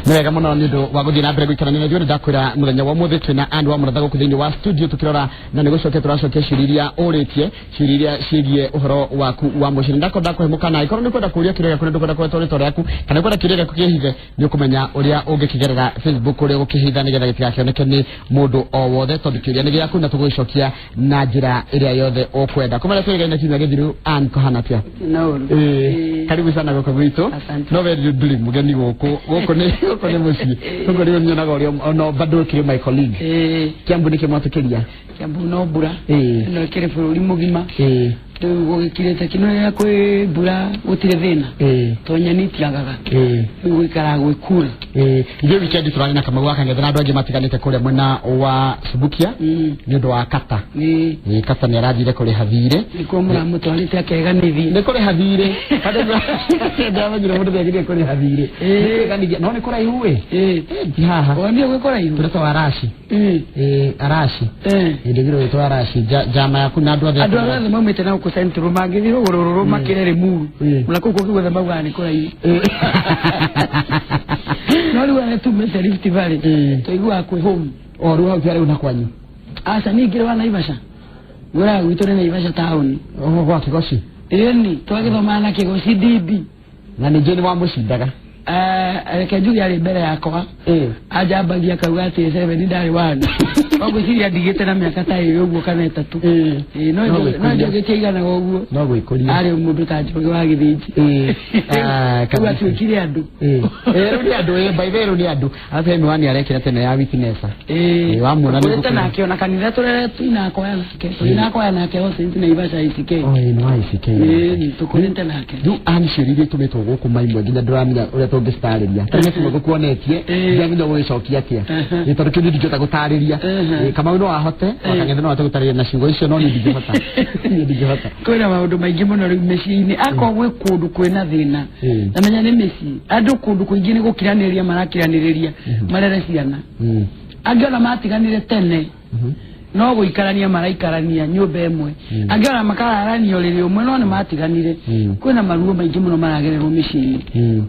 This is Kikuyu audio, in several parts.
Nĩ wega mũno nĩ ũndũ wa gũthiĩ na mbere gũikarania na ithuĩ. Nĩ ndakwĩra mũthenya wa ũmũthĩ twĩna Ann wa Mũratha gũkũ thĩinĩ wa studio, tũkĩrora na nĩ gũcokia tũracokia ciũria iria ũrĩtie, ciũria iria ciĩgiĩ ũhoro waku wa mũciĩ. Nĩ ndakorwo ndakũhe mũkana, angĩkorwo nĩ kwenda kũũria kĩũria gĩaku na ndũkwenda kũhetwo rĩtwa rĩaku, kana kwenda kĩũria gĩaku kĩhithe, nĩ ũkũmenya ũrĩa ũngĩkĩgerera Facebook, ũrĩa ũgũkĩhitha nĩgetha gĩtigakĩoneke nĩ mũndũ o wothe, tondũ kĩũria nĩ gĩaku na tũgũgĩcokia na njĩra ĩrĩa yothe ũkwenda. Kũmenya tũrĩgaine na kiumia gĩthiru. Ann, kũhana atĩa? No. Karibu sana gũkũ gwitũ. Asante. No we ndũrĩ mũgeni gũkũ, gũkũ nĩ mũciĩ, gũkũ nĩ nyonaga ũrĩa ono bado kĩrĩ my colleague. Kiambu nĩkĩo mwatũkĩria? Kiambu no mbura. No ĩkĩrĩ bũrũri mũgima. Rĩu gũgĩkirĩte kino rĩrĩa kwĩ mbura gũtirĩ thĩna. To nyeni itiagaga. Rĩu gũikaraga gwĩ cool. Ithuĩ weekend tũrarĩ na Kamau wa Kang'ethe na andũ angĩ matiganĩte kũrĩa mwena wa Subukia nĩ ũndũ wa Kata. Kata nĩ arathire kũrĩha thirĩ. Nĩkuo mũramũtwarĩte akeganithie? Nĩ kũrĩha thirĩ. Ndamenyire mũndũ nĩagĩrĩire kũrĩha thirĩ. Nĩ kwĩganithia, no nĩ kũraihu ĩ. Ti haha. O niĩ gwĩ kũraihu. Tũretwo Arashi. Arashi. Ndĩgirwo wĩtwo Arashi. Njama yaku na andũ othe. Andũ arĩa othe maumĩte na gũkũ Central mangĩthiĩ rũgũrũ rũrũ makĩre Limuru na kũu kũngĩ guothe maugaga nĩ kũraihu, no rĩu arĩa tumĩte Rift Valley tũiguaga kwĩ home. O rĩu hau ti rĩu na kwanyu? Aca, ningĩ wa Naivasha, ngwĩraga gwitũ nĩ Naivasha taũni. Oho, gwa Kĩgoci? Ĩni, twagĩthomaga na Kĩgoci DB. Na ningĩ nĩ wamũcindaga? Reke njuge arĩ mbere yakwa. Anjambagia akauga atĩ seven ndarĩ one, no ngwĩciria ndigĩte na mĩaka ta ĩrĩ ũguo kana 3. No No no gwĩkũria. Njũgĩ tiaiganaga ũguo. No gwĩkũria. Arĩ mũndũ ta Njũgĩ wa Gĩthĩnji. Ah, Rĩu kabisa. atuĩkire andũ. Rĩu nĩ andũ, by the way, rĩu nĩ andũ. Arabu he miwani arekĩra tene ya witness. Wamuona nĩ Tũkũrĩte ũgũkũria. nake ona kanitha tũrere tuinakoya nake, tuinakoya nake o Saint Naivasha ICK. Oh, nĩ wa ICK. Ĩĩ, tũkũrĩte nake. Rĩu ani ciũria iria itũmĩtwo gũkũ maimwe nginya ndũramenya ũrĩa tũngĩcitarĩria, tondũ nĩ kĩmwe gũkuonetie. Ndiramenya ũgũgĩcokia atĩa. Tondũ kĩu niĩ ndingĩhota gũtarĩria. Kamau no ahote, Wakang'ethe no ahote gũtarĩria na ciugo icio, no niĩ ndingĩhota, niĩ ndingĩhota. Kwĩna maũndũ maingĩ mũno rĩu mĩciĩ-inĩ. Akorwo gwĩ kũndũ kwĩna thĩna, na menya nĩ mĩciĩ. Andũ kũndũ kũingĩ nĩ gũkiranĩrĩria marakiranĩrĩria marere ciana. Angĩ ona matiganire tene, no gũikarania maraikarania nyũmba ĩmwe. Angĩ ona makararania ũrĩrĩ ũmwe, no nĩ matiganire. Kwĩna maruo maingĩ mũno maragererwo mĩciĩ-inĩ.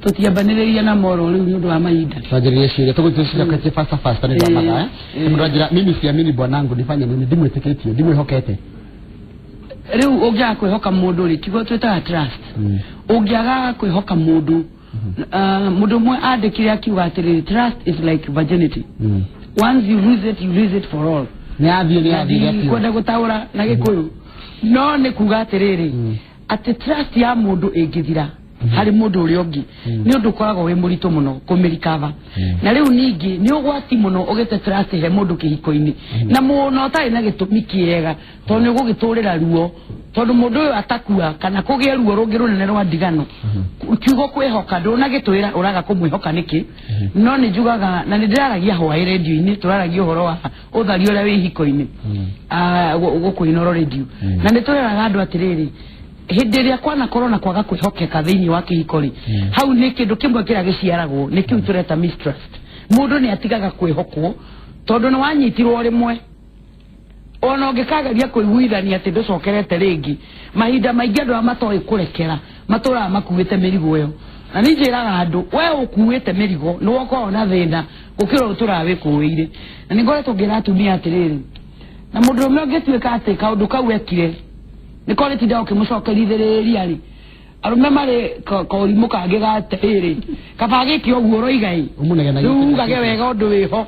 Tũtiambanĩrĩria na moro rĩu nĩ ũndũ wa mahinda. Twanjĩrĩrie ciũria tũgũcicoketie fasta fasta nĩ ũndũ wa mathaa. Mũndũ anjĩra, "Mimi siamini bwanangu, nifanye nini? Ndimwĩtĩkĩtie, ndimwĩhokete." Rĩu ũngĩaga kwĩhoka mũndũ rĩ, kiugo twĩtaga trust, ũngĩaga kwĩhoka mũndũ, mũndũ ũmwe andĩkire akiuga atĩrĩrĩ, "Trust is like virginity. Once you lose it, you lose it for all." Nĩ athiĩ, nĩ athire biũ. Kwenda gũtaũra na Gĩkũyũ, no nĩ kuga atĩrĩrĩ, atĩ trust ya mũndũ ĩngĩthira harĩ mũndũ ũrĩa ũngĩ, nĩ ũndũ ũkoragwo wĩ mũritũ mũno kũmĩrikava. Na rĩu ningĩ nĩ ũgwati mũno ũgĩte trust he mũndũ kĩhiko-inĩ na mũno ũtarĩ na gĩtũmi kĩega, tondũ nĩ ũgũgĩtũrĩra ruo, tondũ mũndũ ũyũ atakua kana kũgĩe ruo rũngĩ rũnene rwa ndigano. Kiugo kwĩhoka ndũnagĩtwĩra ũraga kũmwĩhoka nĩkĩ, no nĩ njugaga na nĩ ndĩraragia hwaĩ rendio-inĩ, tũraragia ũhoro wa ũtharia ũrĩa wĩ ihiko-inĩ. Gũkũ Inoro Radio, na nĩ twĩraga andũ atĩrĩrĩ, hĩndĩ ĩrĩa kwanakorwo na kwaga kwĩhokeka thĩinĩ wa kĩhiko rĩ, hau nĩ kĩndũ kĩmwe kĩrĩa gĩciaragwo nĩ kĩu tũreta mistrust. Mũndũ nĩ atigaga kwĩhokwo tondũ nĩ wanyitirwo rĩmwe. Ona ũngĩkageria kũiguithania atĩ ndũcokerete rĩngĩ, mahinda maingĩ andũ arĩa matoĩ kũrekera matũraga makuĩte mĩrigo ĩyo. Na niĩ njĩraga andũ, we ũkuĩte mĩrigo nĩ ũkoragwo na thĩna gũkĩra ũtũraga wĩkũĩire. Na nĩ ngoretwo ngĩra atumia atĩrĩrĩ, na mũndũrũme ũngĩtuĩka atĩ kaũndũ kau ekire nĩko rĩtinda ũkĩmũcokerithĩrĩria rĩ, arũme marĩ korimũ kangĩ ga atĩrĩrĩ, kaba gĩke ũguo ũroiga ĩ. Ũmũnegenagie. Rĩu ugage wega ũndũ wĩho.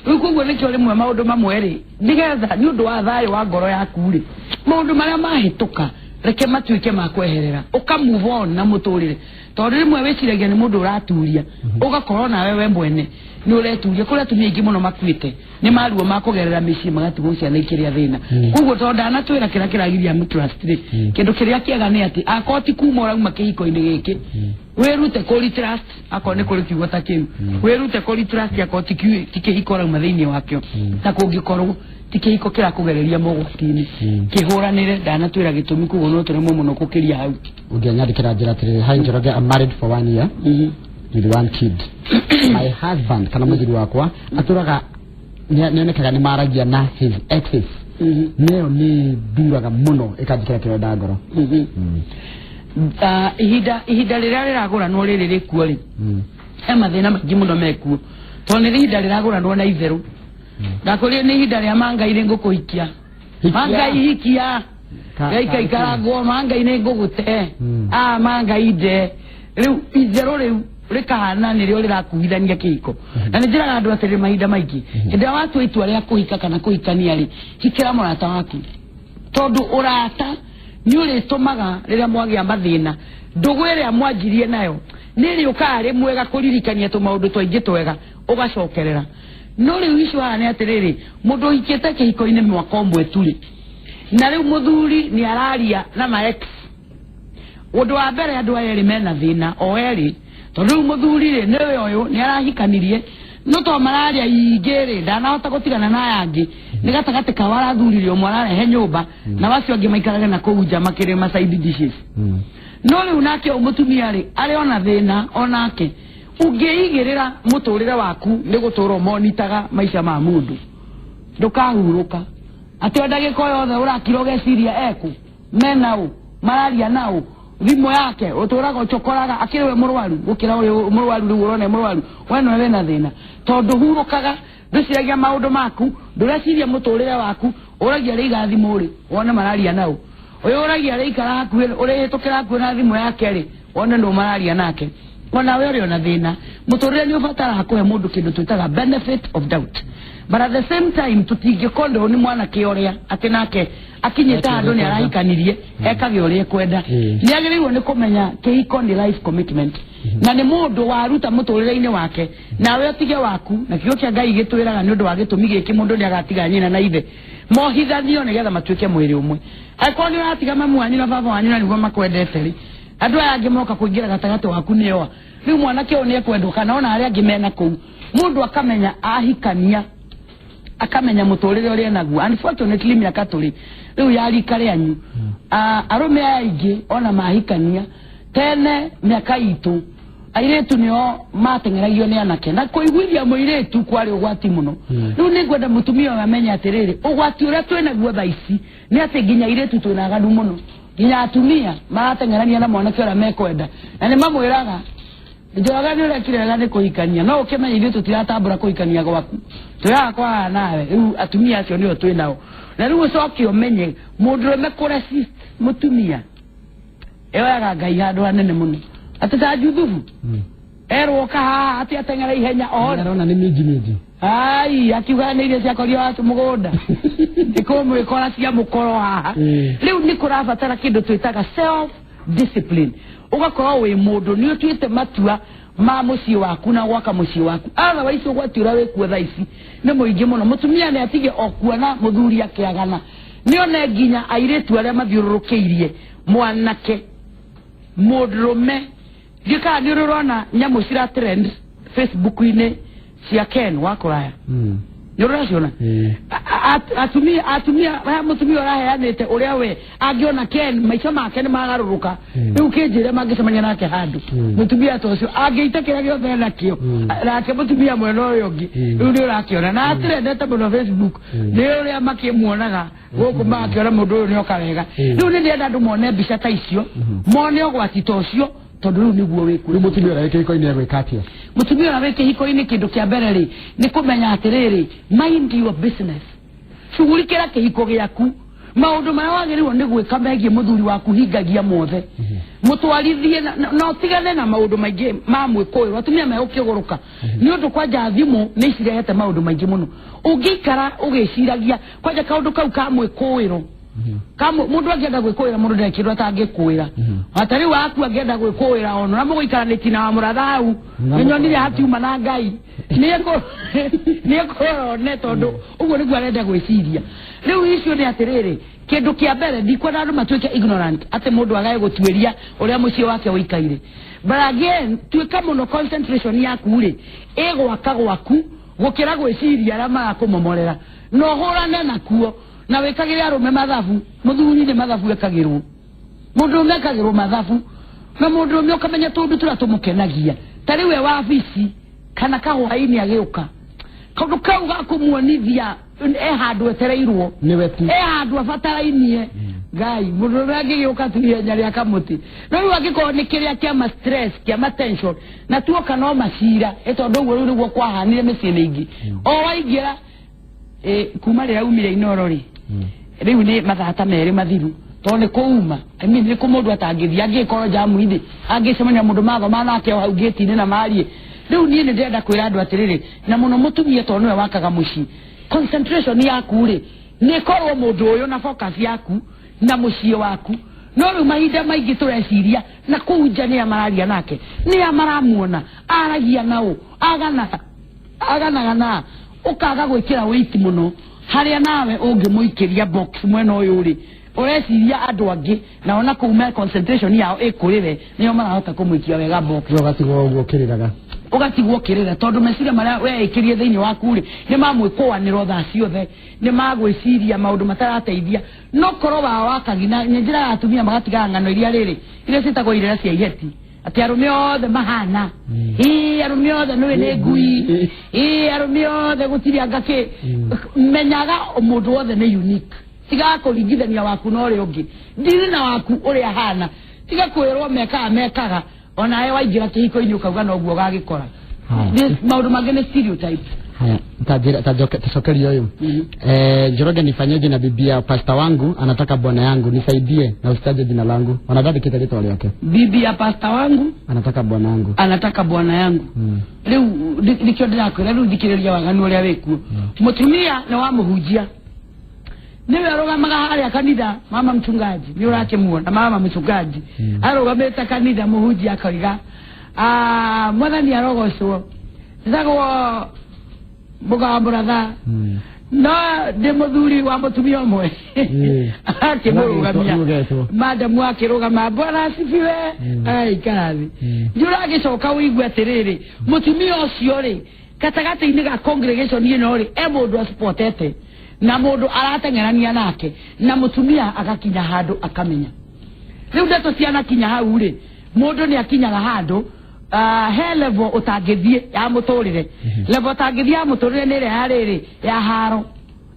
Rĩu koguo nĩkĩo rĩmwe maũndũ mamwe rĩ, nĩgetha nĩ ũndũ wa thayũ wa ngoro yaku rĩ, maũndũ marĩa mahĩtũka reke matuĩke ma kweherera, ũka move on na mũtũrĩre, tondũ rĩmwe wĩciragia nĩ mũndũ ũraturia, ũgakorwo nawe we mwene nĩ ũreturia. Kũrĩ atumia aingĩ mũno makuĩte nĩ maruo ma kũgerera mĩciĩ, magatigwo ciana ikĩrĩa thĩna. Koguo tondũ ndanatwĩra kĩrĩa kĩragiria trust rĩ, kĩndũ kĩrĩa kĩega nĩ atĩ akorwo ti kuma ũrauma kĩhiko-inĩ gĩkĩ, wĩrute kũri trust, akorwo nĩ kũrĩ kiugo ta kĩu, wĩrute kũri trust, akorwo ti kĩhiko ũrauma thĩinĩ wakĩo. Na kũngĩkorwo ti kĩhiko kĩrakũgereria mogwati-inĩ, kĩhũranĩre. Ndanatwĩra gĩtũmi, koguo no tũremwo mũno gũkĩria hau. Ũngĩanyandĩkĩra njĩra atĩrĩrĩ, "Hi Njoroge, I'm married for one year with one kid. My husband kana mũthuri wakwa atũraga nĩonekaga nĩ maragia na his exes. Nĩyo nĩ nduraga mũno, ĩkanjĩkĩra kĩronda ngoro." Ah, ihinda rĩrĩa rĩragũranwo rĩrĩ rĩkuo rĩ, He mathĩna maingĩ mũno mekuo, tondũ nĩ ihinda rĩragũranwo na itherũ. Ndakũria nĩ ihinda rĩa mangai nĩ ngũkũhikia. Hikia. Mangai hikia. Gaikaikarangwo mangai nĩ ngũgũte. A mangai nde rĩu itherũ rĩu rĩkahana nĩrĩo rĩrakuithania kĩhiko. Na nĩ njĩraga andũ atĩrĩ mahinda maingĩ, hĩndĩ ĩrĩa watua itua rĩa kũhika kana kũhikania rĩ, hikĩra mũrata waku, tondũ ũrata nĩ ũrĩtũmaga rĩrĩa mwagĩa mathĩna, ndũgũ ĩrĩa mwanjirie nayo nĩ ĩrĩũkaga rĩmwe ĩgakũririkania tũmaũndũ twaingĩ twega ũgacokerera. No rĩu icio haha nĩ atĩrĩrĩ, mũndũ ũhikĩte kĩhiko-inĩ mwaka ũmwe tu rĩ, na rĩu mũthuri nĩ araria na ma ex. Ũndũ wa mbere, andũ aya erĩ mena thĩna o erĩ, tondũ rĩu mũthuri rĩ nĩwe ũyũ nĩ arahikanirie, no to mararia ingĩ rĩ, ndanahota gũtigana na aya angĩ. Nĩ gatagatĩ kao arathurire ũmwe ararehe nyũmba, na wacio angĩ maikarage na kũu nja makĩrĩ ma side dishes. No rĩu nake ũyũ mũtumia rĩ, arĩ ona thĩna onake. Ũngĩigĩrĩra mũtũrĩre waku nĩ gũtũra ũmonitaga maica ma mũndũ, ndũkahurũka. Atĩ o ndagĩka o yothe ũrakira ũgeciria ekũ mena ũ, mararia na ũ, thimũ yake ũtũraga ũcokoraga akĩrĩ we mũrwaru gũkĩra ũyũ mũrwaru. Rĩu ũrona mũrwaru we nĩwe wĩna thĩna, tondũ hurũkaga, ndũciragia maũndũ maku, ndũreciria mũtũrĩre waku. Ũragia rĩiga thimũ rĩ, wone mararia na ũ. Ũyũ ũragia rĩikara hakuhĩ, ũrĩhĩtũkĩra hakuhĩ na thimũ yake rĩ, wone nũ mararia nake. Ona we ũrĩ ona thĩna. Mũtũrĩre nĩ ũbataraga kũhe mũndũ kĩndũ twĩtaga benefit of doubt, but at the same time tũtingĩkondwo nĩ mwanake ũrĩa atĩ nake akinyĩte handũ nĩ arahikanirie ekage ũrĩa ekwenda. Nĩ agĩrĩirwo nĩ kũmenya kĩhiko nĩ life commitment, na nĩ mũndũ waruta mũtũrĩre-inĩ wake, nawe ũtige waku. Na kiugo kĩa Ngai gĩtwĩraga nĩ ũndũ wa gĩtũmi gĩkĩ mũndũ nĩ agatiga nyina na ithe mohithanio nĩgetha matuĩke mwĩrĩ ũmwe. Angĩkorwo nĩ ũratiga mamu wanyu na baba wanyu na nĩguo makwendete rĩ, andũ aya angĩ moka kũingĩra gatagatĩ waku nĩoa. Rĩu mwanake ũyũ nĩ ekwendwo kana ona arĩa angĩ mena kũu. Mũndũ akamenya ahikania, akamenya mũtũrĩre ũrĩa enaguo. Unfortunately, mĩaka tũrĩ rĩu ya rika rĩanyu, arũme aya aingĩ ona mahikania tene, mĩaka itũ airĩtu nĩo mateng'eragio nĩ anake, na kũiguithia mũirĩtu kwarĩ ũgwati mũno. Rĩu nĩ ngwenda mũtumia ũyũ amenye atĩrĩrĩ, ũgwati ũrĩa twĩnaguo thaa ici nĩ atĩ nginya airĩtu twĩna aganu mũno, nginya atumia marateng'erania na mwanake ũrĩa mekwenda, na nĩ mamwĩraga Njoroge nĩ ũrekire wega nĩ kũhikania, no ũkĩmenya ithuĩ tũtiratambũra kũhikania gwaku, twĩraga kwaga nawe. Rĩu atumia acio nĩo twĩ nao. Na rĩu ũcoke ũmenye mũndũrũme kũresist mũtumia yoyaga Ngai handũ hanene mũno, atĩ ta Juthubu erwo kahaha atĩ ateng'era ihenya one. Arona nĩ minji minji. Ai, akiuga nĩ irio ciakorio wacu mũgũnda ikũmwĩkora cia mũkoro haha. Rĩu nĩ kũrabatara kĩndũ twĩtaga self discipline, ũgakorwo wĩ mũndũ nĩ ũtuĩte matua ma mũciĩ waku na gwaka mũciĩ waku. Otherwise ũgwati ũrĩa wĩkuo thaa ici nĩ mũingĩ mũno. Mũtumia nĩ atige o kuona mũthuri akĩagana, nĩ one nginya airĩtu arĩa mathiũrũrũkĩirie mwanake mũndũrũme. Ndiũkaga nĩ ũrĩ ũrona nyamũ cira trend Facebook-inĩ cia Ken wa kũraya? Nĩ ũraciona? Atumia he mũtumia ũraheanĩte ũrĩa we angĩona Ken maica make nĩ magarũrũka. Rĩu kĩnjĩre mangĩcemania nake handũ, mũtumia ta ũcio angĩita kĩrĩa gĩothe enakĩo, nake mũtumia mwena ũyũ ũngĩ. Rĩu nĩ ũrakĩona na atrendete mũno Facebook, nĩ ũrĩa makĩmuonaga gũkũ magakĩona mũndũ ũyũ nĩ oka wega. Rĩu nĩ ndĩrenda andũ mone mbica ta icio, mone ũgwati ta ũcio, tondũ rĩu nĩguo wĩkuo. Rĩu mũtumia ũrĩa wĩ kĩhiko-inĩ egwĩka atĩa? Mũtumia ũrĩa wĩ kĩhiko-inĩ, kĩndũ kĩa mbere rĩ, nĩ kũmenya atĩrĩrĩ, mind your business, cugurikĩra kĩhiko gĩaku. Maũndũ marĩa wagĩrĩirwo nĩ gwĩka megiĩ mũthuri waku hingagia mothe, mũtwarithie na ũtigane na maũndũ maingĩ ma mwĩkũĩro. Atumia megũkĩgũrũka nĩ ũndũ kwanja thimũ nĩ cirehete maũndũ maingĩ mũno. Ũngĩikara ũgĩciragia kwanja kaũndũ kau ka mwĩkũĩro, mũndũ angĩenda gwĩkũĩra, mũndũ ndarĩ kĩndũ atangĩkũĩra. Ata rĩu waku angĩenda gwĩkũĩra ona ũrĩa mũgũikaranĩtie na wa mũratha hau, nĩnyonire hatiuma na Ngai nĩekũrora one, tondũ ũguo nĩguo arenda gwĩciria. Rĩu icio nĩ atĩrĩrĩ, kĩndũ kĩa mbere, ndikwenda andũ matuĩke ignorant atĩ mũndũ agae gũtuĩria ũrĩa mũciĩ wake ũikaire. But again, tuĩka mũno concentration yaku rĩ ĩgwaka gwaku gũkĩra gwĩciria arĩa marakũmomorera, na ũhũrane nakuo na wĩkagĩre arũme mathabu. Mũthuri nĩ mathabu ekagĩrwo, mũndũrũme ekagĩrwo mathabu, na mũndũrũme ũkamenya tũndũ tũrĩa tũmũkenagia. Ta rĩu e wabici kana kahwainĩ agĩũka, Kaũndũ kau ga kũmuonithia e handũ etereirwo, Nĩwe tu. e handũ abatarainie. Ngai, mũndũ ũrĩa angĩgĩũka tu ihenya rĩa kamũtĩ. No rĩu angĩkorwo nĩ kĩrĩa kĩa ma stress, kĩa ma tension, na tuoka no macira, ĩ tondũ ũguo rĩu nĩguo kwahanire mĩciĩ mĩingĩ. O waingĩra, kuma rĩrĩa umire Inoro rĩ, rĩu nĩ mathaa ta 2 mathiru, tondũ nĩ kũuma. I mean, nĩ kũ mũndũ atangĩthiĩ, angĩkorwo jamu-inĩ, angĩcemania mũndũ mathoma nake o hau gate-inĩ na marie. Rĩu niĩ nĩ ndĩrenda kwĩra andũ atĩrĩrĩ, na mũno mũtumia tondũ nĩwe wakaga mũciĩ, concentration yaku rĩ, nĩ ĩkorwo mũndũ ũyũ na focus yaku na mũciĩ waku. No rĩu mahinda maingĩ tũreciria na kũu nja nĩa mararia nake, nĩa maramuona, aragia nao, aganaga na ũkaga gwĩkĩra weight mũno harĩa nawe ũngĩmũikĩria box mwena ũyũ rĩ, ũreciria andũ angĩ na ona kũu me concentration yao ĩkũrĩre, nĩo marahota kũmũikia wega box. Ũgatigwo ũguo ũkĩrĩraga. Ũgatigwo ũkĩrĩra tondũ meciria marĩa weĩkĩrie thĩinĩ waku rĩ, nĩ mamwĩkũanĩro thaa ciothe, nĩ magwĩciria maũndũ matarateithia. No korwo wa wakagi na nĩ njĩra ya atumia magatigaga ng'ano iria rĩrĩ, iria ciĩtagwo irĩra cia iheti, atĩ arũme othe mahana, ĩĩ arũme othe nĩwe nĩ ngui, ĩĩ arũme othe gũtirĩ anga kĩ. Menyaga mũndũ wothe nĩ unique. Tigaga kũringithania waku na ũrĩa ũngĩ, ndiri na waku ũrĩa ahana. Tiga kwĩrwo mekaga mekaga, onawe waingĩra kĩhiko-inĩ ũkauga noguo ũgagĩkora. Maũndũ mangĩ nĩ stereotypes. Haya, tachokeria huyu. Njoroge, nifanyeje na bibi ya pasta wangu anataka bwana yangu, nisaidie na usitaje jina langu. Wanadhani kita rĩtwa rĩake. Bibi ya pasta wangu anataka bwana yangu. Anataka bwana yangu. Rĩu nĩkĩo ndĩrakwĩra, rĩu thikĩrĩria waganu ũrĩa wĩkuo. Mũtumia nĩ wa mũhunjia, nĩwe arũgamaga harĩa kanitha, mama mchungaji, nĩ ũrakĩmuona mama mchungaji arũgamĩte kanitha, mũhunjia akoiga, "Ah, mwathani arogocwo, njĩtagwo mũgambo ratha, no ndĩ mũthuri wa mũtumia ũmwe." Akĩmũrũgamia. Nĩũgetwo. Madamu akĩrũgama, "Bwana asifiwe." Agaikara thĩ. Nĩ ũragĩcoka ũigue atĩrĩrĩ, mũtumia ũcio rĩ, gatagatĩ-inĩ ga congregation ĩno rĩ, e mũndũ acipotete na mũndũ arateng'erania nake, na mũtumia agakinya handũ akamenya. Rĩu ndeto cianakinya hau rĩ, mũndũ nĩ akinyaga handũ, he level ũtangĩthiĩ ya mũtũrĩre. Level ũtangĩthiĩ ya mũtũrĩre nĩ ĩrĩa ya rĩrĩ ya haro,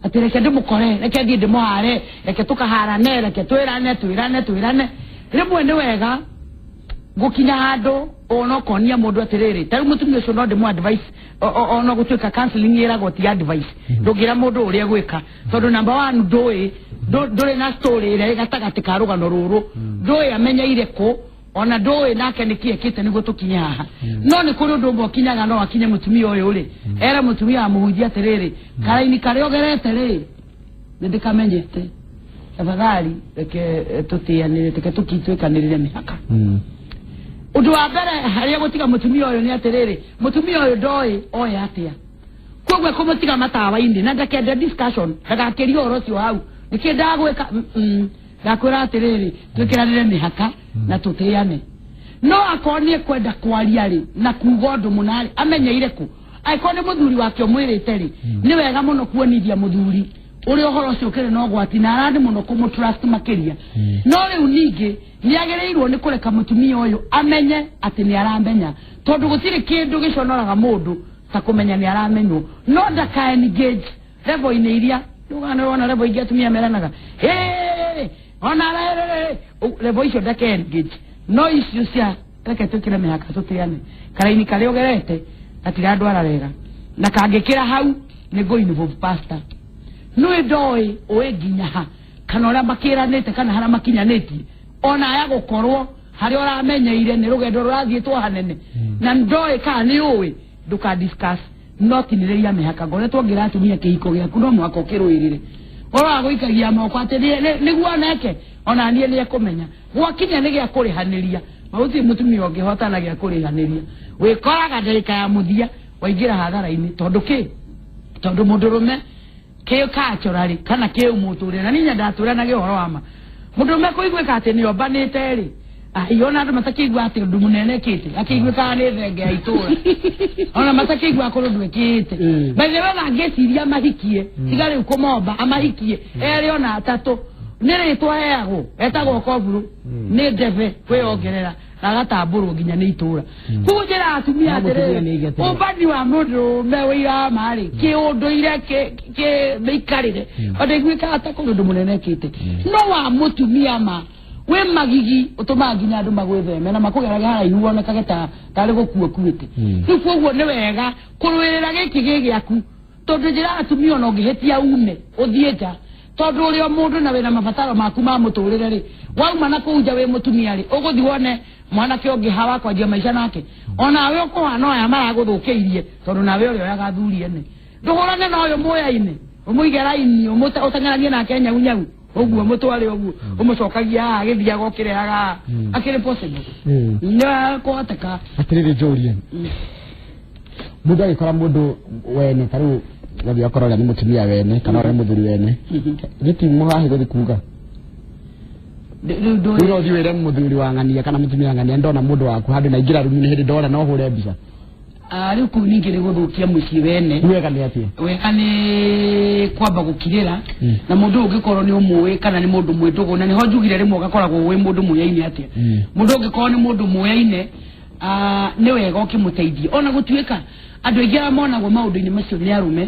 atĩ reke ndĩmũkore, reke thiĩ ndĩmũhare, reke tũkaharane, reke twĩrane twĩrane twĩrane. Rĩmwe nĩ wega gũkinya handũ ona ũkonia mũndũ atĩrĩrĩ, ta rĩu mũtumia ũcio no ndĩmũ advice, ona gũtuĩka counseling ĩragwo ti advice, ndũngĩra mũndũ ũrĩa gwĩka, tondũ number one ndũĩ, ndũrĩ na story ĩrĩa ĩ gatagatĩ ka rũgano rũrũ, ndũĩ amenyeire kũ, ona ndũĩ nake nĩkĩ ekĩte nĩguo tũkinye haha. No nĩ kũrĩ ũndũ ũmwe ũkinyaga, no akinye mũtumia ũyũ rĩ, ere mũtumia wa mũhunjia atĩrĩrĩ, karaini karĩa ũgerete rĩ, nĩ ndĩkamenyete, tafadhali reke tũtĩanĩre, reke tũkitwĩkanĩrĩre mĩhaka. Ũndũ wa mbere harĩa gũtiga mũtumia ũyũ nĩ atĩrĩrĩ, mũtumia ũyũ ndoĩ oe atĩa, koguo kũmũtiga matawa-inĩ na ndakende discussion, ndagakĩrie ũhoro ũcio hau, nĩkĩ ndagwĩka. Ndakwĩra atĩrĩrĩ, twĩkĩranĩre mĩhaka na tũtĩane. No akorwo nĩ ekwenda kwaria rĩ, na kuga ũndũ mũna rĩ, amenyeire kũ? Angĩkorwo nĩ mũthuri wake ũmwĩrĩte rĩ, nĩ wega mũno kuonithia mũthuri ũrĩa ũhoro ũcio ũkĩrĩ na ũgwati, na arandi mũno kũmũtrust makĩria. No rĩu ningĩ nĩ agĩrĩirwo nĩ kũreka mũtumia ũyũ amenye atĩ nĩ aramenya, tondũ gũtirĩ kĩndũ gĩconoraga mũndũ ta kũmenya nĩ aramenywo. No ndaka engage level-inĩ iria wona level ingĩ atumia meranaga, "Ĩĩ, ona rĩrĩ," level icio ndaka engage. No icio cia reke twĩkĩre mĩhaka tũtĩane, karaini karĩa ũgerete gatirandwara wega, na kangĩkĩra hau nĩ ngũ involve pastor. Nĩ ndoĩ ũĩ nginya ha, kana ũrĩa makĩranĩte, kana harĩa makinyanĩtie, ona aya gũkorwo harĩa ũramenyeire nĩ rũgendo rũrathiĩtwo hanene, na ndoĩ kana nĩ ũĩ, ndũka discuss, no tinĩrĩria mĩhaka. Ngoretwo ngĩra atumia, kĩhiko gĩaku no mũhaka ũkĩrũĩrĩre. Ũhoro wa gũikagia moko atĩ nĩguo oneke ona niĩ nĩ ekũmenya, gwakinya nĩ gĩa kũrĩhanĩria, na gũtirĩ mũtumia ũngĩhotana gĩa kũrĩhanĩria. Wĩkoraga ndagĩka ya mũthia waingĩra hathara-inĩ. Tondũ kĩ? Tondũ mũndũrũme kĩ culturally kana kĩ mũtũrĩre, na niĩ nyendaga twĩranage ũhoro wa ma, mũndũrũme kũiguĩka atĩ nĩ ombanĩte rĩ, ai, ona andũ matakĩigua atĩ ũndũ mũnene ĩkĩte, akĩiguĩkaga nĩ thenge ya itũra, ona matakĩigua kũrĩ ũndũ ĩkĩte. By the way, na ngĩciria mahikie, tiga rĩu kũmomba, amahikie erĩ ona atatũ, nĩ rĩtwa heagwo, etagwo koburu, nĩ ndebe kwĩyongerera. Na Na agatambũrwo nginya nĩ itũra. Koguo njĩra atumia No mũtumia nĩ aige atĩrĩrĩ, atĩrĩ. ũmbani wa mũndũrũme wĩira marĩ kĩũndũire kĩmĩikarĩre ona iguĩkaga ta kũrĩ ũndũ mũnene ĩkĩte, no wa mũtumia ma wĩ magigi, ũtũmaga nginya andũ magwĩtheme na makũgerage haraihu wonekage ta tarĩ gũkua kuĩte. Rĩu koguo nĩ wega kũrũĩrĩra gĩkĩ gĩ gĩaku, tondũ njĩra atumia ona ũngĩhĩtia ume ũthiĩ nja, tondũ ũrĩ o mũndũ na wĩna mabataro maku ma mũtũrĩre rĩ, wauma na kũu nja wĩ mũtumia rĩ, ũgũthiĩ wone mwanake ũngĩ hawa kwanjia maica nake, onawe ũkũhana aya maragũthũkĩirie, tondũ nawe ũrĩa oyaga athuri ene ndũhũrane na ũyũ muoya-inĩ, ũmũige raini, ũteng'eranie nake nyau nyau ũguo, mũtware ũguo, ũmũcokagia haha agĩthiaga ũkĩrehaga haha. Akĩrĩ possible? Nĩ kũhoteka. Atiriri, njũrie, mũndũ agĩkora mũndũ wene ta rĩu gathiĩ akorwo ũrĩa nĩ mũtumia wene kana ũrĩa nĩ mũthuri wene, gĩti mũhahi gũthiĩ kuga? Rĩu ndũĩ. Rĩu no ũthiĩ wĩre mũthuri wa ng'ania kana mũtumia wa ng'ania, ndona mũndũ waku handũ na ingĩra rumu-inĩ hĩndĩ ndona no hũre mbica? Ah, rĩu kũu ningĩ nĩ gũthũkia mũciĩ wene. Rĩu wega nĩ atĩa? Wega nĩ kwamba gũkirĩra na mũndũ ũyũ ũngĩkorwo nĩ ũmũĩ kana nĩ mũndũ mwĩ ndũgũ, na nĩho njugire rĩmwe ũgakoragwo wĩ mũndũ mũyaine atĩa. Mũndũ ũngĩkorwo nĩ mũndũ mũyaine, ah, nĩ wega ũkĩmũteithia, ona gũtuĩka andũ aingĩ arĩa monagwo maũndũ-inĩ macio nĩ arũme,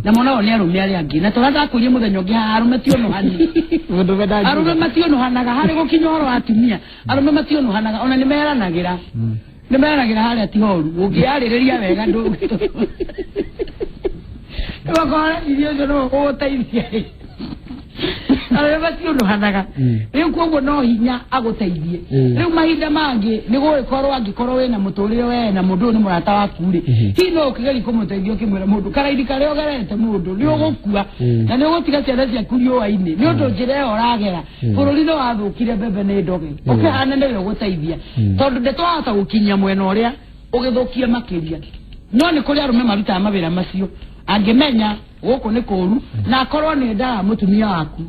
na monagwo nĩ arũme arĩa angĩ, na tũrĩa ndakwĩrie mũthenya ũngĩ haha, arũme ti ũnũhani. Mũndũ wenda. Arũme mationũhanaga harĩ gũkinya ũhoro wa atumia. Arũme mationũhanaga, ona nĩ meranagĩra, nĩ meranagĩra harĩa ti horu ũngĩarĩrĩria wega ndũgakora irio ũcio no ũgũteithia. Arũme mationũhanaga. Rĩu koguo no hinya agũteithie. Rĩu mahinda mangĩ nĩ gũgĩkorwo angĩkorwo wĩna mũtũrĩre we na mũndũ ũyũ nĩ mũrata waku rĩ, hihi no ũkĩgeria kũmũteithia ũkĩmwĩra, mũndũ karaini karĩa ũgerete, mũndũ nĩ ũgũkua na nĩ ũgũtiga ciana ciaku riũa-inĩ nĩ ũndũ njĩra ĩyo ũragera bũrũri nĩ wathũkire, mbembe nĩ ndoge, ũkĩhana nĩwe ũgũteithia, tondũ ndĩtwahota gũkinyia mwena ũrĩa ũgĩthũkie makĩria. No nĩ kũrĩ arũme marutaga mawĩra macio, angĩmenya gũkũ nĩ kũru na akorwo nĩ endaga mũtumia waku,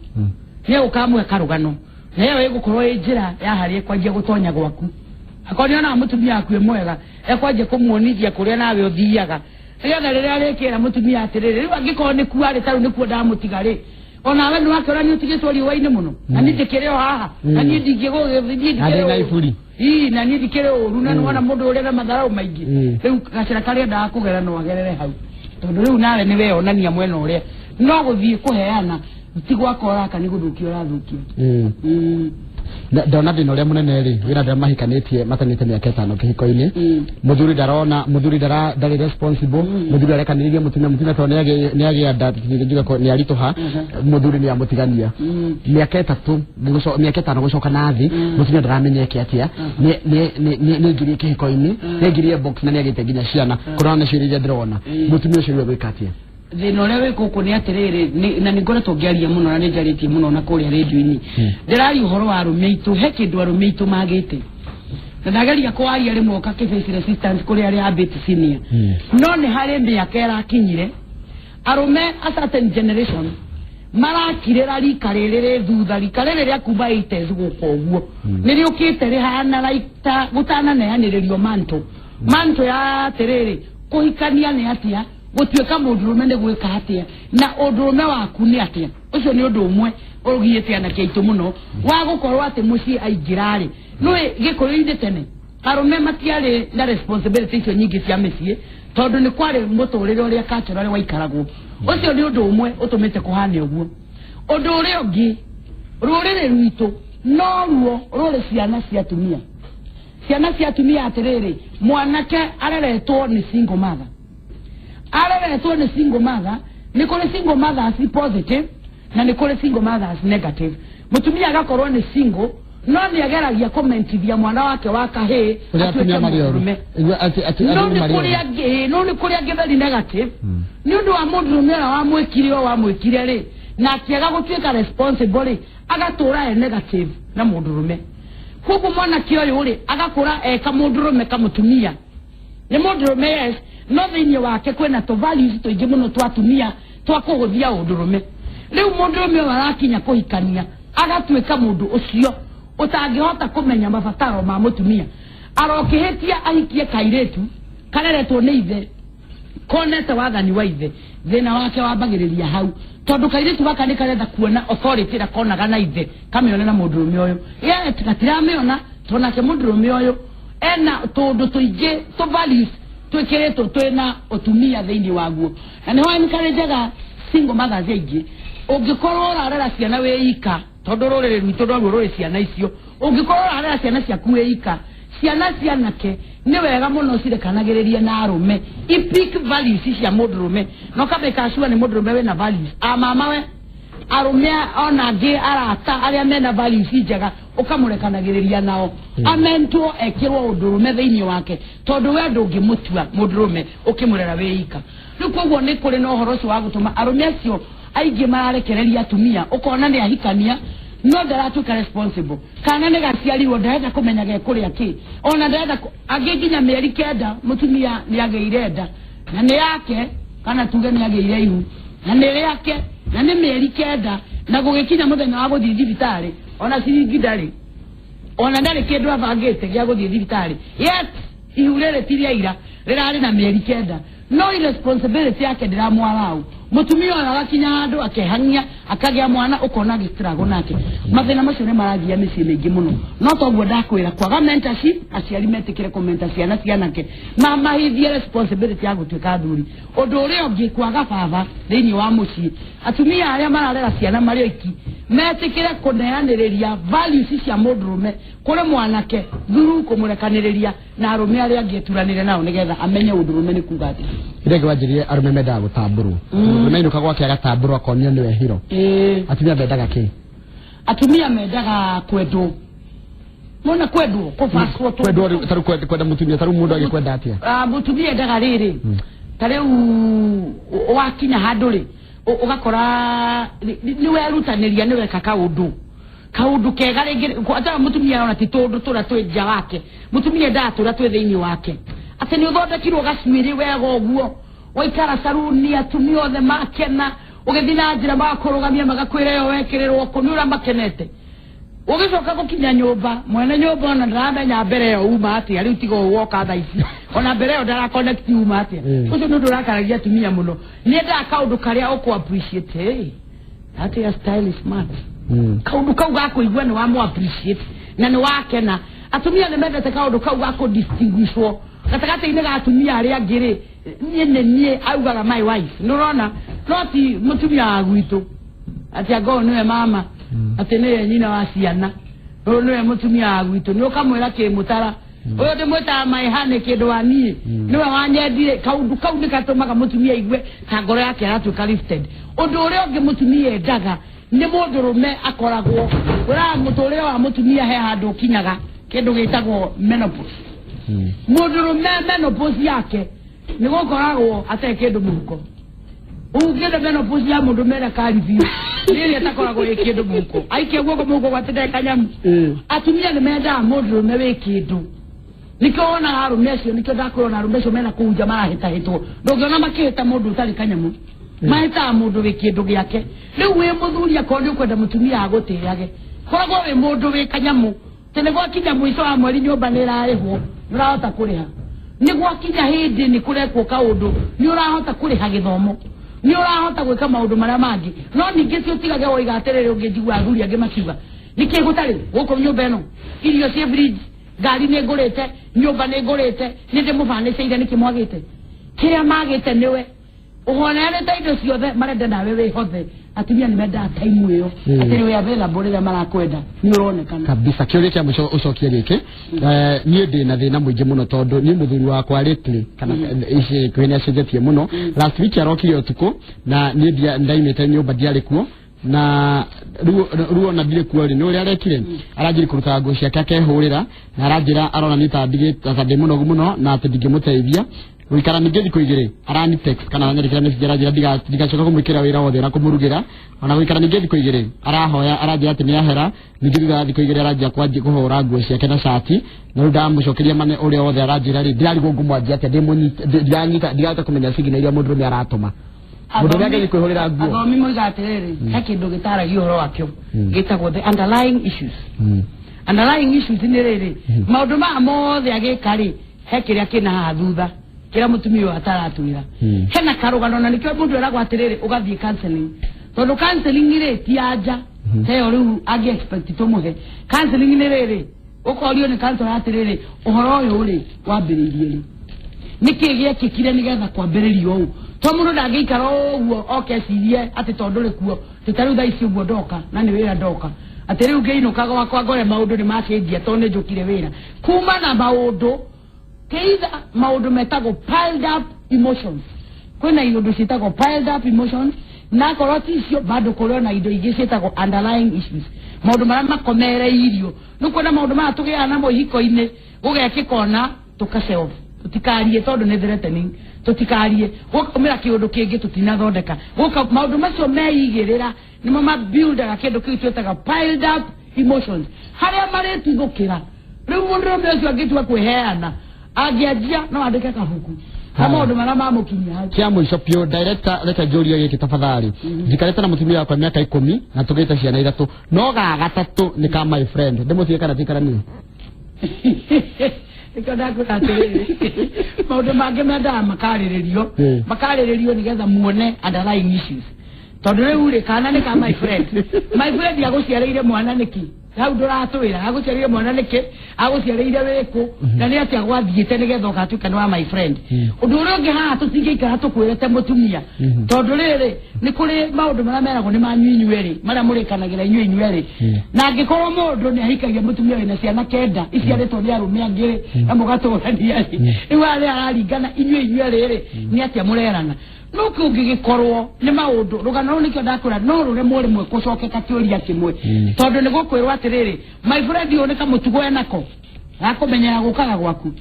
nĩ egũkamũhe karũgano na ĩyo ĩgũkorwo ĩ njĩra ya harĩa ĩkwanjia gũtonya gwaku. Akorwo nĩ onaga mũtumia waku ĩ mwega, ekwanjia kũmuonithia kũrĩa nawe ũthiaga, nĩgetha rĩrĩa arĩkĩra mũtumia atĩrĩrĩ, rĩu angĩkorwo nĩ kuarĩ ta rĩu nĩkuo ndamũtiga rĩ, onawe nĩ wakĩona nĩ ũtigĩtwo riũa-inĩ mũno na niĩ ndĩkĩrĩ o haha na niĩ ndingĩgũgĩthiĩ. Na ndĩ na iburi. Ii, na niĩ ndikĩrĩ ũru na nĩwona mũndũ ũrĩa na matharau maingĩ. Rĩu gacĩra karĩa endaga kũgera no agerere hau, tondũ rĩu nawe nĩ weyonania mwena ũrĩa no gũthiĩ kũheana ti gwaka ũraka, nĩ gũthũkia ũrathũkia. Ndona thĩna ũrĩa mũnene rĩ, wĩna andũ arĩa mahikanĩtie matanyĩte mĩaka 5 kĩhiko-inĩ. Mũthuri ndarona, mũthuri ndarĩ responsible. Mũthuri arekanĩrĩria mũtumia, mũtumia tondũ nĩ agĩa nda, njuge nĩ aritũha, mũthuri nĩ amũtigania. Mĩaka 3 mĩaka 5 gũcoka na thĩ, mũtumia ndaramenya eke atĩa. Nĩ aingĩrie kĩhiko-inĩ, nĩ aingĩrie box na nĩ agĩte nginya ciana. Kũrona nĩ ciũria iria ndĩrona, mũtumia ũcio rĩu egwĩka atĩa? Thĩna ũrĩa wĩ gũkũ nĩ atĩrĩrĩ, na nĩ ngoretwo ngĩaria mũno na nĩ njarĩtie mũno na kũrĩa rĩndio-inĩ, ndĩraria ũhoro wa arũme aitũ. He kĩndũ arũme aitũ magĩte, na ndageria kwaria rĩmwe ũkakĩface resistance kũrĩ arĩa ambĩte senior, no nĩ harĩ mĩaka ĩrakinyire arũme a certain generation marakirĩra rika rĩrĩ rĩ thutha, rika rĩrĩ rĩa kuma 80s gũka ũguo, nĩ rĩũkĩte rĩhana like ta gũtananeanĩrĩrio manto ya atĩrĩrĩ, kũhikania nĩ atĩa, gũtuĩka mũndũrũme nĩ gwĩka atĩa, na ũndũrũme waku nĩ atĩa. Ũcio nĩ ũndũ ũmwe ũgiĩte anake aitũ mũno wa gũkorwo atĩ mũciĩ aingĩra-rĩ, nĩũĩ gĩkũyũ-inĩ tene arũme matiarĩ na responsibility icio nyingĩ cia mĩciĩ, tondũ nĩ kwarĩ mũtũrĩre ũrĩa culturally waikaragwo. Ũcio nĩ ũndũ ũmwe ũtũmĩte kũhane ũguo. Ũndũ ũrĩa ũngĩ, rũrĩrĩ rwitũ no ruo rũrĩ ciana cia atumia, ciana cia atumia atĩrĩrĩ, mwanake areretwo nĩ single mother, areretwo nĩ single mother. Nĩ kũrĩ single mothers positive na nĩ kũrĩ single mothers negative. Mũtumia agakorwo nĩ single no nĩ ageragia kũmentithia mwana wake wa kahĩĩ Kũrĩa atuĩke atumia marĩ oru. mũndũrũme. Atĩ No arũme nĩ marĩ kũrĩ oru. angĩ, no nĩ kũrĩ angĩ very negative, nĩ ũndũ wa mũndũrũme ũrĩa wamwĩkire o wamwĩkire rĩ, na akĩaga gũtuĩka responsible rĩ, agatũra e negative na mũndũrũme. Koguo mwanake ũyũ rĩ, agakũra eka mũndũrũme kamũtumia, nĩ mũndũrũme yes, no thĩinĩ wake kwĩna tũ values tũingĩ mũno twa atumia twa kũhũthia ũndũrũme. Rĩu mũndũrũme ũyũ arakinya kũhikania agatuĩka mũndũ ũcio ũtangĩhota kũmenya mabataro ma mũtumia, arokĩhĩtia ahikie kairĩtu kareretwo nĩ ithe konete wathani wa ithe. Thĩna wake wambagĩrĩria hau, tondũ kairĩtu gaka nĩ karetha kuona authority ĩrĩa konaga na ithe, kamĩone na mũndũrũme ũyũ. Yet gatiramĩona, tondũ nake mũndũrũme ũyũ Ena tũndũ tũingĩ tũ values twĩkĩrĩtwo twĩna ũtumia thĩinĩ waguo, na nĩho encourageaga single mothers aingĩ. Ũngĩkorwo ũrarera ciana wĩ ika, tondũ rũrĩrĩ rwitũ noruo rũrĩ ciana icio, ũngĩkorwo ũrarera ciana ciaku wĩ ika, ciana cianake nĩ wega mũno cirekanagĩrĩrie na arũme, ipick values cia mũndũrũme, na ũkamĩka sure nĩ mũndũrũme wĩna values a mama we, arũme ona angĩ, arata arĩa mena values njega, ũkamũrekanagĩrĩria nao, amentwo ekĩrwo ũndũrũme thĩinĩ wake, tondũ we ndũngĩmũtua mũndũrũme ũkĩmũrera wĩ ika. Rĩu koguo nĩ kũrĩ na ũhoro ũcio wa gũtũma arũme acio aingĩ mararekereria atumia, ũkona nĩ ahikania no ndaratuĩka responsible, kana nĩ gaciarirwo ndarenda kũmenya gekũrĩa kĩ, ona ndarenda angĩ nginya mĩeri 9 mũtumia nĩ agĩire nda na nĩ yake, kana tuge nĩ agĩire ihu na nĩ rĩake, na nĩ mĩeri 9, na gũgĩkinya mũthenya wa gũthiĩ thibitarĩ ona ciringi ndarĩ, ona ndarĩ kĩndũ abangĩte gĩa gũthiĩ thibitarĩ, yet ihu rĩrĩ ti rĩa ira, rĩrarĩ na mĩeri 9, no irresponsibility yake ndĩramwarau. Mũtumia ũyũ agakinya handũ akehang'ia akagĩa mwana, ũkona agĩstruggle nake. Mathĩna macio nĩ maragia mĩciĩ mĩingĩ mũno, no toguo ndakwĩra, kwaga mentorship, aciari metĩkĩre kũmenta ciana cianake, mamahithie responsibility ya gũtuĩka athuri. Ũndũ ũrĩa ũngĩ, kwaga baba thĩinĩ wa mũciĩ. Atumia arĩa mararera ciana marĩ oiki metĩkĩre kũneanĩrĩria values cia mũndũrũme kũrĩ mwanake through kũmũrekanĩrĩria na arũme arĩa angĩ eturanĩre nao, nĩgetha amenye ũndũrũme nĩ kuga atĩa. Rĩngĩ wanjĩrire arũme mendaga gũtambũrwo. Mũndũrũme ainũka gwake agatambũrwo, akonio nĩwe hero. Atumia mendaga kĩ? Atumia mendaga kwendwo, mona kwendwo, kũbacwo. Kwendwo rĩu, tarĩu kwenda mũtumia, tarĩu mũndũ agĩkwenda atĩa? Ah, mũtumia endaga rĩrĩ, ta rĩu wakinya handũ rĩ, ũgakora nĩ werutanĩria, nĩ weka kaũndũ kega rĩngĩ. Ata mũtumia arona ti tũndũ tũrĩa twĩ nja wake, mũtumia endaga tũrĩa twĩ thĩinĩ wake, atĩ nĩ ũthondekirwo gacuĩrĩ wega ũguo, waikara caruni, atumia othe makena, ũgĩthiĩ na njĩra magakũrũgamia, magakwĩra ĩyo wekĩrĩrwo kũ, nĩ ũrĩa makenete. Ũgĩcoka gũkinya nyũmba, mwene nyũmba ona ndaramenya mbere ĩyo uma atĩa, rĩu tiga ũũ woka thaa ici, ona mbere ĩyo ndara connect uma atĩa. Ũcio nĩ ũndũ ũrakaragia atumia mũno. Nĩ endaga kaũndũ karĩa ũkũ appreciate, hey, that hair style is smart. Kaũndũ kau ga kũigua nĩ wamũ appreciate na nĩ wakena. Atumia nĩ mendete kaũndũ kau ga kũ distinguishwo gatagatĩ-inĩ ga atumia arĩa angĩ rĩ, niĩ nĩ niĩ augaga my wife, nĩ ũrona, no ti mũtumia wa gwitũ atĩ angorwo nĩwe mama, atĩ nĩwe nyina wa ciana, ũyũ nĩwe mũtumia wa gwitũ, nĩ ũkamwĩra kĩmũtara ũyũ ndĩmwĩtaga my honey, kĩndũ wa niĩ nĩwe wanyendire. Kaũndũ kau nĩ gatũmaga mũtumia aigue ta ngoro yake aratuĩka lifted. Ũndũ ũrĩa ũngĩ mũtumia endaga nĩ mũndũrũme akoragwo ũraga mũtũrĩre wa mũtumia, he handũ ũkinyaga kĩndũ gĩtagwo menopause. Mũndũrũme menopause yake nĩ gũkoragwo atarĩ kĩndũ mũhuko. Ũngĩenda menopause ya mũndũ mena kari biũ rĩrĩa ĩtakoragwo ĩ kĩndũ mũhuko, aikia guoko mũhuko gwatĩ kanyamu. Atumia nĩ mendaga mũndũrũme wĩ kĩndũ. Nĩkĩo wonaga arũme acio, nĩkĩo ndakwĩrona arũme acio mena kũu nja marahĩtahĩtwo, ndũngĩona makĩhĩta mũndũ ũtarĩ kanyamũ, mahĩtaga mũndũ wĩ kĩndũ gĩake. Rĩu wĩ mũthuri, akorwo nĩ ũkwenda mũtumia agũtĩage, koragwo wĩ mũndũ wĩ kanyamũ, tĩ nĩ gwakinya mũico wa mweri nyũmba nĩ ĩrarĩhwo, nĩ ũrahota kũrĩha, nĩ gwakinya hĩndĩ nĩ kũrekwo kaũndũ, nĩ ũrahota kũrĩha gĩthomo, nĩ ũrahota gwĩka maũndũ marĩa mangĩ. No ningĩ ti ũtigage woiga atĩrĩrĩ, ũngĩnjigua athuri angĩ makiuga nĩkĩ gũtarĩ gũkũ nyũmba ĩno, irio ciĩ fridge, ngari nĩ ngũrĩte, nyũmba nĩ ngũrĩte, nĩ ndĩmũbanĩcĩire, nĩkĩ mwagĩte? Kĩrĩa magĩte nĩwe ũhoneanĩte indo ciothe, marenda nawe wĩhothe. Atumia nĩ mendaga time ĩyo atĩ nĩ wĩ available rĩrĩa marakwenda, nĩ ũronekana. Kabisa. Kĩũria kĩa mũico ũcokie gĩkĩ. Niĩ ndĩ na thĩna mũingĩ mũno tondũ niĩ mũthuri wakwa lately kana ici ikuhĩ nĩ acenjetie mũno. Last week arokire ũtukũ na niĩ ndaimĩte nyũmba, ndiarĩ kuo, na rĩu ona ndirĩ kuo rĩ, nĩ ũrĩa arekire, aranjĩri kũruta nguo ciake akehũrĩra, na aranjĩra arona niĩ ta ndigĩ ta ndĩ mũnogu mũno na atĩ ndingĩmũteithia gũikara. Ningĩ thikũ 2 arani text kana aranyandĩkĩra message, aranjĩra ndigacoka kũmwĩkĩra wĩra wothe na kũmũrugĩra. Ona gũikara ningĩ thikũ 2 arahoya, aranjĩra atĩ nĩ ahera. Ningĩ thutha wa thikũ 2 aranjia kwanjia kũhũra nguo ciake na cati, na rĩu ndamũcokeria mane ũrĩa wothe aranjĩra rĩ, ndĩrarigwo ngũmwanjia atĩa, ndĩmũnyite ndiranyita, ndirahota kũmenya signal iria mũndũrũme aratũma, mũndũ ũrĩa angĩthiĩ kwĩhũrĩra nguo. Athomi moiga atĩrĩrĩ, he kĩndũ gĩtaragia ũhoro wakĩo gĩtagwo the underlying issues. Underlying issues nĩ rĩrĩ, maũndũ maya mothe agĩka rĩ, he kĩrĩa kĩna haha thutha kĩrĩa mũtumia ũyũ ataratwĩra. Hena karũgano, na nĩkĩo mũndũ eragwo atĩrĩrĩ, ũgathiĩ counseling, tondũ counseling rĩ ti anja teyo rĩu angĩ expect tũmũhe counseling nĩ rĩrĩ. Ũkorio nĩ counselor atĩrĩrĩ, ũhoro ũyũ rĩ wambĩrĩirie rĩ, nĩkĩ gĩekĩkire nĩgetha kwambĩrĩrio ũũ? To mũndũ ndangĩikara ũguo oke ecirie atĩ tondũ rĩ kuo tĩ ta rĩu thaa ici ũguo ndoka na nĩ wĩra ndoka, atĩ rĩu ngĩinũka gwakwa ngore maũndũ nĩ macenjia tondũ nĩ njũkire wĩra kuma na maũndũ keitha maũndũ metagwo piled up emotions. Kwĩna iũndũ ciĩtagwo piled up emotions, na akorwo ti icio bado kũrĩ ona indo ingĩ ciĩtagwo underlying issues, maũndũ marĩa makomereirio. Nĩ kuona maũndũ maya tũgĩaga namo ihiko-inĩ, gũgekĩka ona tũkacelf tũtikarie tondũ nĩ threatening, tũtikarie, gũkaumĩra kĩũndũ kĩngĩ tũtinathondeka, gũka maũndũ macio meigĩrĩra nĩmo mabuildaga kĩndũ kĩu twĩtaga piled up emotions, harĩa marĩtuthũkĩra. Rĩu mũndũrũme ũcio angĩtua kwĩheana, angĩanjia no andĩke kabuku ka Haya. maũndũ marĩa mamũkinyia hau. Kia mũico piũ, director, reke njũrie gĩkĩ tafadhali. Njikarĩte na mũtumia wakwa mĩaka 10 na tũgĩte ciana ithatũ, no ga gatatũ nĩ ka my friend. Ndĩmũtige kana tikaranie? Nĩkĩo ndakwĩra atĩrĩrĩ, maũndũ mangĩ mendaga makarĩrĩrio, makarĩrĩrio nĩgetha muone underlying issues, tondũ rĩu rĩ, kana nĩ ka my friend, my friend agũciarĩire mwana nĩkĩ? Hau ndũratwĩra agũciarĩire mwana nĩkĩ, agũciarĩire wĩkũ, na nĩ atĩa gwathiĩte nĩgetha ũgatuĩka nĩ wa my friend. Ũndũ ũrĩa ũngĩ haha tũtingĩikara tũkwĩrĩte mũtumia, tondũ rĩrĩ nĩ kũrĩ maũndũ marĩa meragwo nĩ manyu inyuerĩ, marĩa mũrĩkanagĩra inyuĩ inyuerĩ, na angĩkorwo mũndũ nĩ ahikagia mũtumia wĩna ciana kenda iciarĩtwo nĩ arũme angĩ rĩ, na mũgatũrania rĩ, rĩu harĩa araringana inyuĩ inyuerĩ rĩ, nĩ atĩa mũrerana? No kũngĩgĩkorwo nĩ maũndũ rũgano rũu, nĩkĩo ndakwĩra no rũremwo rĩmwe gũcokeka kĩũria kĩmwe, tondũ nĩ gũkwĩrwo atĩrĩrĩ, my friend ũyũ nĩ kamũtugo enako gakũmenyera gũkaga gwaku,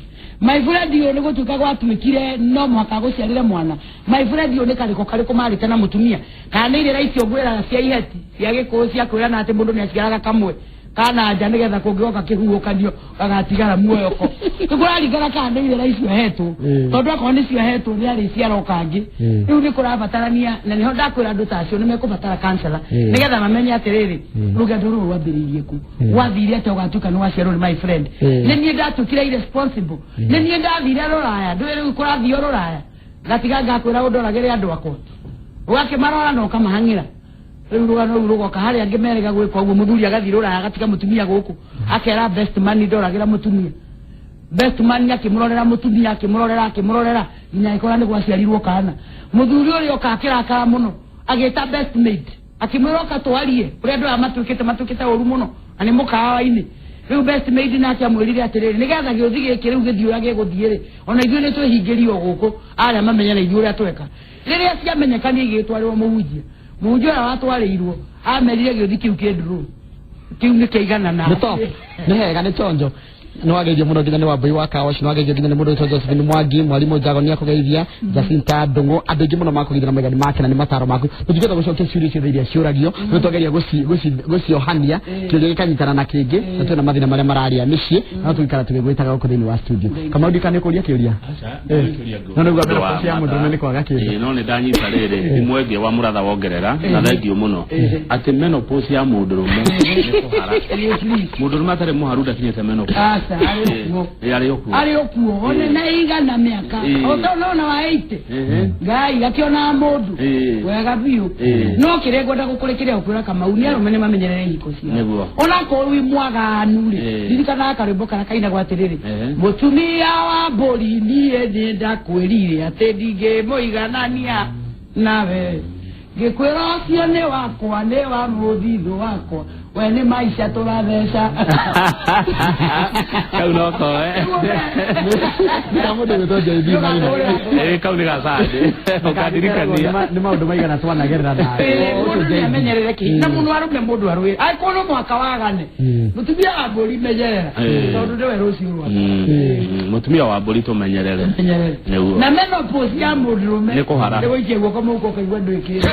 my friend ũyũ nĩ gũtuĩka gwatuĩkire no mũhaka agũciarĩre mwana, my friend ũyũ nĩ karĩko karĩkũ marĩte na mũtumia, kana nĩ irĩra icio ngwĩraga cia iheti cia gĩkũyũ cia kwĩrana atĩ mũndũ nĩ aciaraga kamwe kana nja nĩgetha kũngĩgoka kĩhuhũkanio gagatigara muoyo ko. Nĩ kũraringana kana nĩ irĩra icio ahetwo, tondũ akorwo nĩcio ahetwo nĩ arĩciara o kangĩ. Rĩu nĩ kũrabatarania, na nĩho ndakwĩra andũ ta acio nĩ mekũbatara counselor, nĩgetha mamenye atĩrĩrĩ, rũgendo rũrũ rwambĩrĩirie kũ, gwathire atĩa ũgatuĩka nĩ waciarwo nĩ my friend? Nĩ niĩ ndatuĩkire irresponsible? Nĩ niĩ ndathire rũraya? Ndũĩ rĩu kũrathio rũraya, ngatiga ngakwĩra ũndoragĩre andũ akwa, ũgakĩmarora na ũkamahang'ĩra. Rĩu rũgano rũu rũgoka harĩa angĩ merĩga gwĩka ũguo, mũthuri agathiĩ rũraya agatiga mũtumia gũkũ, akera best man ndoragĩra mũtumia. Best man akĩmũrorera mũtumia, akĩmũrorera, akĩmũrorera nginya agĩkora nĩ gwaciarirwo kana. Mũthuri ũrĩa oka akĩrakara mũno, agĩta best mate, akĩmwĩra oka twarie ũrĩa andũ aya matuĩkĩte ũru mũno na nĩ mũkawa-inĩ. Rĩu best maid nake amwĩrire atĩrĩrĩ, nĩgetha gĩũthi gĩkĩ rĩu gĩthiĩ ũrĩa gĩgũthiĩ rĩ, ona ithuĩ nĩ twĩhingĩrio gũkũ, arĩa mamenye na ithuĩ ũrĩa tweka. Rĩrĩa ciamenyekania igĩtwarĩrwo mũhunjia, mũhunjia ũrĩa watwarĩirwo amerire gĩũthi kĩu kĩndũrũ kĩu nĩ kĩiganana. Nĩ top, nĩ hega, nĩ chonjo, nĩ wageithio mũno nginya nĩ wambui wa kawash, nĩ wageithio nginya nĩ mũndũ wĩtwo Josephine Mwangi, mwarimũ Jago nĩ akũgeithia, Jacinta Ndung'u, andũ aingĩ mũno makũgeithia na maigani makena nĩ mataro maku. Tũtingĩhota gũcokia ciũria ciothe iria ciũragio, nĩ twageria gũciohania, kĩũria gĩkanyitana na kĩngĩ, na twĩna mathĩna marĩa mararia mĩciĩ, no tũgĩikara tũgĩgwĩtaga gũkũ thĩinĩ wa studio. Kamau, ndikane kũria kĩũria. No nĩguo mbere cia mũndũrũme nĩ kwaga kĩndũ. Ĩĩ, no nĩ ndanyita rĩrĩ imwe ĩngĩ wa mũratha wongerera, na thengiũ mũno, atĩ menopause ya mũndũrũme nĩ kũhara. Mũndũrũme atarĩ mũharu ndakinyĩte menopause. Aca, arĩ okuo. Ĩĩ, arĩ okuo. Arĩ okuo one na igana mĩaka ũtona wa 80. Ngai akĩonaga mũndũ wega biũ. No kĩrĩa ngwenda gũkũrĩkĩria gũkwĩra Kamau nĩ arũme nĩ mamenyerere ihiko ciao. Onakorwo wĩ mwaganu rĩ, ririkanaga karwĩmbo karĩa kainagwo atĩrĩrĩ, mũtumia wa mbũri, niĩ nĩ ndakwĩrire atĩ ndingĩmũiganania nawe, ngĩkwĩra ũcio nĩ wakwa, nĩ wa mũthithũ wakwa, we nĩ maica tũratheca. Kau no koe. Nĩ mũndũ gwĩtwo JB Maina. Ĩĩ, kau nĩ gacandĩ ũkandirikania. Nĩ maũndũ maigana twanagerera nawe. Mũndũ nĩ amenyerere kĩ na mũno arũme, mũndũ arũĩ angĩkorwo no mũhaka wagane, mũtumia wa mbũri menyerera, tondũ nĩwe rũciũ rwaku. Mũtumia wa mbũri tũmenyerere. Menyerere. Nĩguo. Na menopause ya mũndũrũme Nĩ kũhara. Nĩ gũikia guoko mũhuko ũkaigua ndwĩkĩte.